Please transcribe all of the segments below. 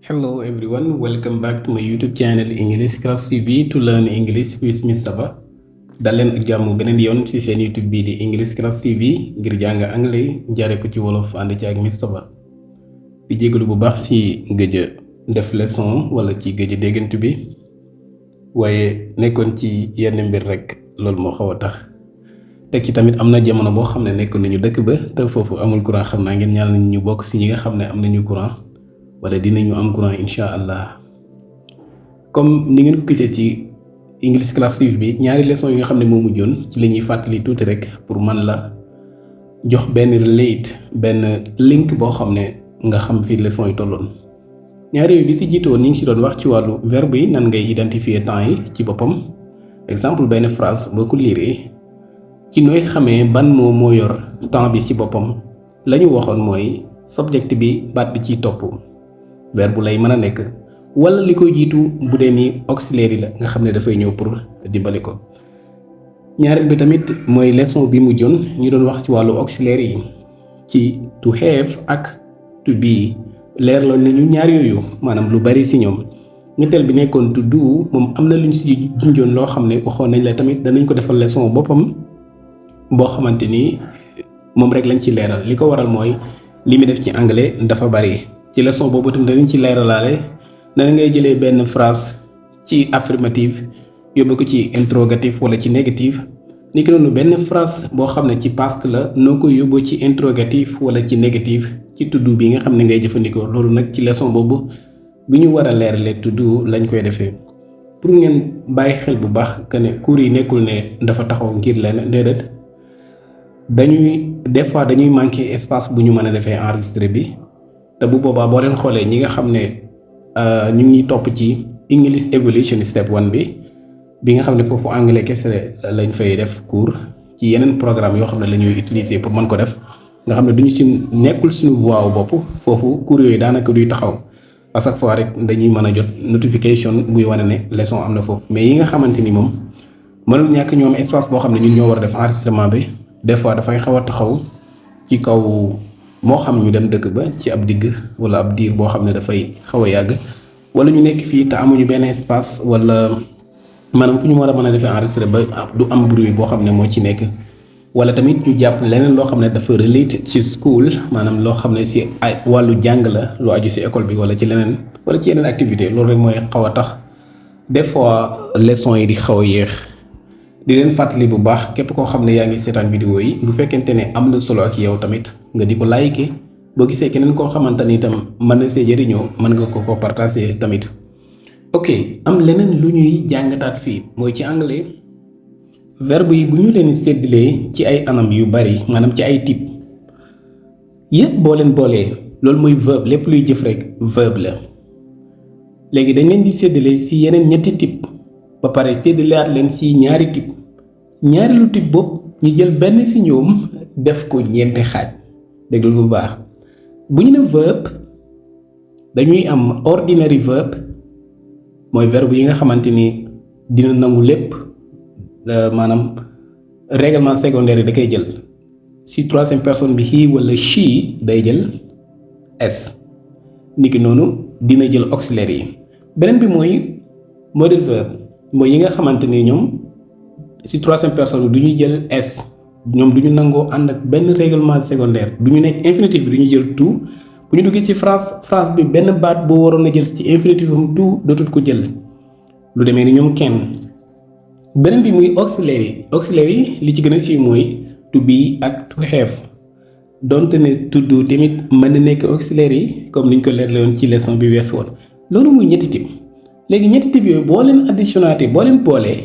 Hello everyone, welcome back to my YouTube channel English Class TV to learn English with Mr. Ba. dal leen ak jàmm beneen yoon ci seen YouTube bii di English Class TV ngir jàng anglais jaare ko ci wolof ànd ci ak Mr. Ba. di jégalu bu baax ci gëj a def leçon wala ci gëj a déggantu bi waaye nekkoon ci yenn mbir rek loolu moo xaw a tax teg ci tamit am na jamono boo xam ne nekkoon nañu dëkk ba te foofu amul courant xam naa ngeen ñaanal nañu ñu bokk ci ñi nga xam ne am nañu courant wala dinañu am courant incha allah comme ni ngeen ko gisee ci English Class TV bi ñaari leçon yi nga xam ne moo mujjoon ci la ñuy fàttali tuuti rek pour man la jox benn relate benn link boo xam ne nga xam fii leçon yi tolloon ñaari yooyu bi si jiitoon ñu ngi ci doon wax ci wàllu verbe yi nan ngay identifier temps yi ci boppam exemple benn phrase boo ko liiree ci nooy xamee ban moo yor temps bi ci boppam la ñu waxoon mooy subject bi baat bi ciy topp verbe bu lay mën a nekk wala li koy jiitu bu dee ni auxiliaire la nga xam ne dafay ñëw pour dimbali ko ñaareel bi tamit mooy leçon bi mujjoon ñu doon wax ci wàllu auxiliaire yi ci to have ak to be leerloon nañu ñaar yooyu maanaam lu bari ci ñoom ñetteel bi nekkoon to do moom am na lu ñu ci junjoon loo xam ne waxoon nañ la tamit danañ ko defal leçon boppam boo xamante ni moom rek lañ ci leeral li ko waral mooy li mu def ci anglais dafa bari ci leçon boobu tamit danañ ci leeralaale nan ngay jëlee benn phrase ci affirmative yóbbu ko ci interrogative wala ci négative ni ki noonu benn phrase boo xam ne ci past la noo koy yóbbu ci interrogative wala ci négative ci to do bi nga xam ne ngay jëfandikoo loolu nag ci leçon boobu bi ñu war a leeralee to do lañ koy defee pour ngeen bàyyi xel bu baax que ne cours yi nekkul ne dafa taxaw ngir leen déedéet des fois dañuy manqué espace bu ñu mën a defee enregistré bi te bu boobaa boo leen xoolee ñi nga xam ne ñu ngi topp ci English Evolution Step 1 bi nga xam ne foofu anglais kese lañ fay def cours ci yeneen programme yoo xam ne la ñuy utiliser pour mën ko def nga xam ne duñu si nekkul suñu voix wu bopp foofu cours yooyu daanaka duy taxaw à chaque fois rek dañuy mën a jot notification buy wane ne leçon am na foofu mais yi nga xamante ni moom mënul ñàkk ñoom espace boo xam ne ñun ñoo war a def enregistrement bi des fois dafay xaw a taxaw ci kaw moo xam ñu dem dëkk ba ci ab digg wala ab diir boo xam ne dafay xaw a yàgg wala ñu nekk fii te amuñu benn espace wala maanaam fu ñu war a mën a defee enregistré ba du am bruit boo xam ne moo ci nekk wala tamit ñu jàpp leneen loo xam ne dafa related ci school maanaam loo xam ne ci ay wàllu jàng la lu aju ci école bi wala ci leneen wala ci yeneen activité loolu rek mooy xaw a tax des fois leçon yi di xaw a yéex di leen fàttali bu baax képp koo xam ne yaa ngi seetaan vidéo yi bu fekkente ne am na solo ak yow tamit nga di ko like boo gisee keneen koo xamante ni itam mën na see jëriñoo mën nga ko partager tamit. ok am leneen lu ñuy jàngataat fii mooy ci anglais verbe yi bu ñu leen séddalee ci ay anam yu bari maanaam ci ay type yépp boo leen boolee loolu mooy verbe lépp luy jëf rek verbe la léegi dañ leen di séddalee ci yeneen ñetti type ba pare séddaleaat leen ci ñaari type ñaareelu type boobu ñu jël benn ci ñoom def ko ñeenti xaaj déglu bu baax bu ñu ne verbe dañuy am ordinary verbe mooy verbe yi nga xamante ni dina nangu lépp maanaam règlement secondaire yi da koy jël ci troisième personne bi he wala she day jël s niki noonu dina jël auxiliaire yi beneen bi mooy modal verbe mooy yi nga xamante ni ñoom ci troisième personne bi du ñuy jël s ñoom du ñu nangoo ànd ak benn règlement secondaire du ñu nekk infinitif bi du ñu jël tout bu ñu duggee ci phrase bi benn baat boo waroon a jël ci infinitif am tout dootul ko jël lu demee ni ñoom kenn beneen bi muy auxiliaire yi li ci gën a siiw mooy to be ak to have donte ne to do tamit mën na nekk auxiliaire yi comme niñ ko leerle woon ci leçon bi weesu woon loolu muy ñetti type léegi ñetti type yooyu boo leen additionnaté boo leen boolee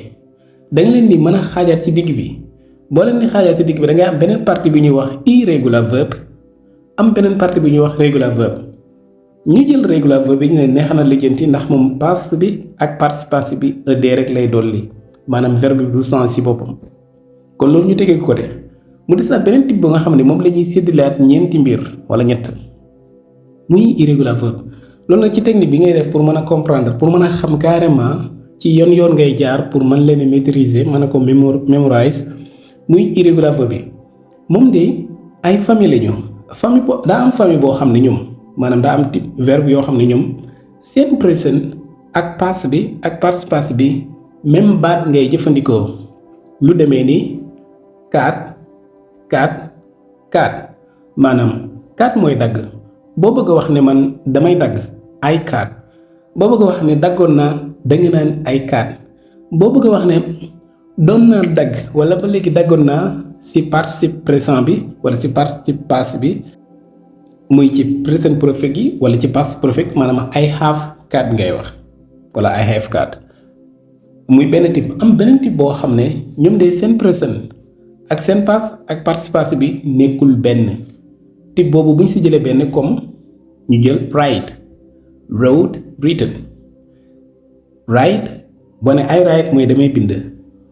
da nga leen di mën a xaajaat ci digg bi boo leen di xaajaat ci digg bi da ngay am beneen partie bi ñuy wax irregular verbe am beneen partie bi ñuy wax regular verbe ñu jël regular verbe bi ñu ne neex na lijjanti ndax moom past bi ak participe bi ed rek lay dolli maanaam verbe bi du sens ci boppam kon loolu ñu tegee ko de mu desaat beneen type bu nga xam ne moom la ñuy séddaleaat ñeenti mbir wala ñett muy irregular verbe loolu nag ci technique bi ngay def pour mën a comprendre pour mën a xam carrément ci yoon ngay jaar pour mën leen a maîtriser mën a ko mémoriser muy irregular verbe bi moom de ay famille lañu famille daa am famille boo xam ne ñoom maanaam daa am type verbe yoo xam ne ñoom seen présent ak past bi ak participe passé bi même baat ngay jëfandikoo lu demee ni 4 maanaam 4 mooy dagg boo bëgg a wax ne man damay dagg ay 4 boo bëgg a wax ne daggoon naa danga naan ay 4 boo bëgg a wax ne doon naa dagg wala ba léegi daggoon naa ci participe présent bi wala ci participe passé bi muy ci present perfect yi wala ci past perfect maanaam I have 4 ngay wax wala I have 4 muy benn type am beneen type boo xam ne ñoom de seen present ak seen past ak participe passé bi nekkul benn type boobu bu ñu ci jëlee benn comme ñu jël write wrote written write boo ne I write mooy damay bind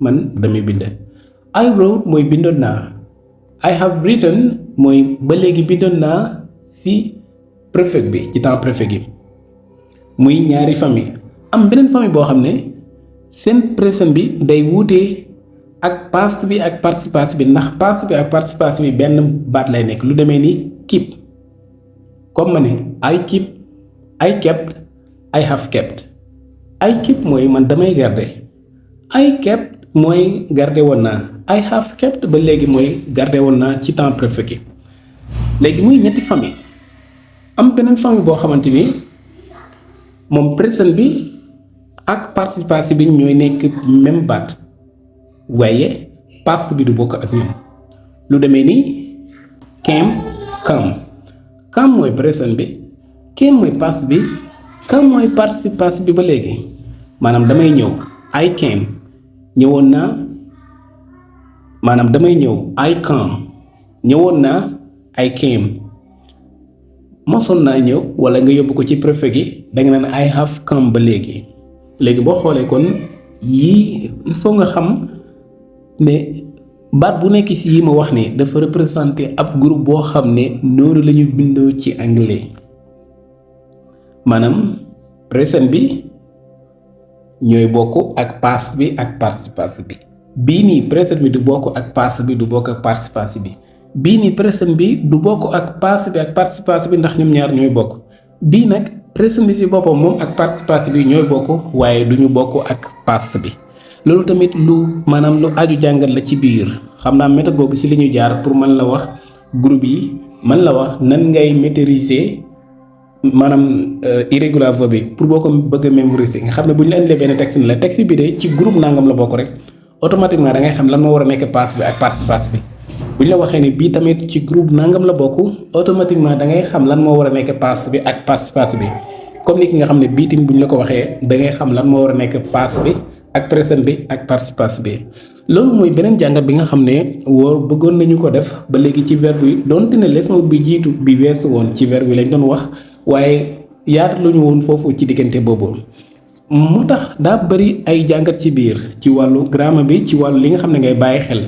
man damay bind I wrote mooy bindoon naa I have written mooy ba léegi bindoon naa ci perfect bi ci temps perfect yi muy ñaari famille am beneen famille boo xam ne seen présent bi day wuutee ak past bi ak participe passé bi ndax past bi ak participe passé bi benn baat lay nekk lu demee ni keep comme ma ne I keep I kept I have kept I keep mooy man damay garder I kept mooy garder woon naa I have kept ba léegi mooy garder woon naa ci temps perfect yi léegi muy ñetti famille am beneen famille boo xamante ni moom présent bi ak participe passé bi ñooy nekk même baat waaye past bi du bokk ak ñoom lu demee ni came come mooy présent bi came mooy past bi come mooy participe passé bi ba léegi maanaam damay ñëw I came ñëwoon naa maanaam damay ñëw I come ñëwoon naa I came mosoon naa ñëw wala nga yóbbu ko ci perfect gi danga naan I have come ba léegi boo xoolee kon yii il faut nga xam ne baat bu nekk ci yi ma wax ne dafa représenter ab groupe boo xam ne noonu la ñu bindoo ci anglais maanaam présent bi ñooy bokk ak past bi ak participe passé bi bii nii présent bi du bokk ak past bi du bokk ak participe passé bi bii nii présent bi du bokk ak passé bi ak participe passé bi ndax ñoom ñaar ñooy bokk bii nag présent bi ci boppam moom ak participe passé bi ñooy bokk waaye du ñu bokk ak past bi loolu tamit lu maanaam lu aju jàngat la ci biir xam naa méthode boobu ci li ñu jaar pour mën la wax groupe yi mën la wax nan ngay maîtriser maanaam irrégular verbe bi pour boo ko bëgg a mémoriser nga xam ne bu ñu la indilee benn texte ni la texte bi de ci groupe nangam la bokk rek automatiquement da ngay xam lan moo war a nekk passé bi ak participe passé bi bu ñu la waxee ne bii tamit ci groupe nangam la bokk automatiquement da ngay xam lan moo war a nekk passé bi ak participe passé bi comme ni ki nga xam ne bii tamit bu ñu la ko waxee da ngay xam lan moo war a nekk passé bi ak présent bi ak participe passé bi loolu mooy beneen jàngat bi nga xam ne wóor bëggoon nañu ko def ba léegi ci verbe yi donte ne leçon bi jiitu bi weesu woon ci verbe yi lañ doon wax waaye yaatu lu ñu woon foofu ci diggante boobu moo tax daa bëri ay jàngat ci biir ci wàllu grammar bi ci wàllu li nga xam ne ngay bàyyi xel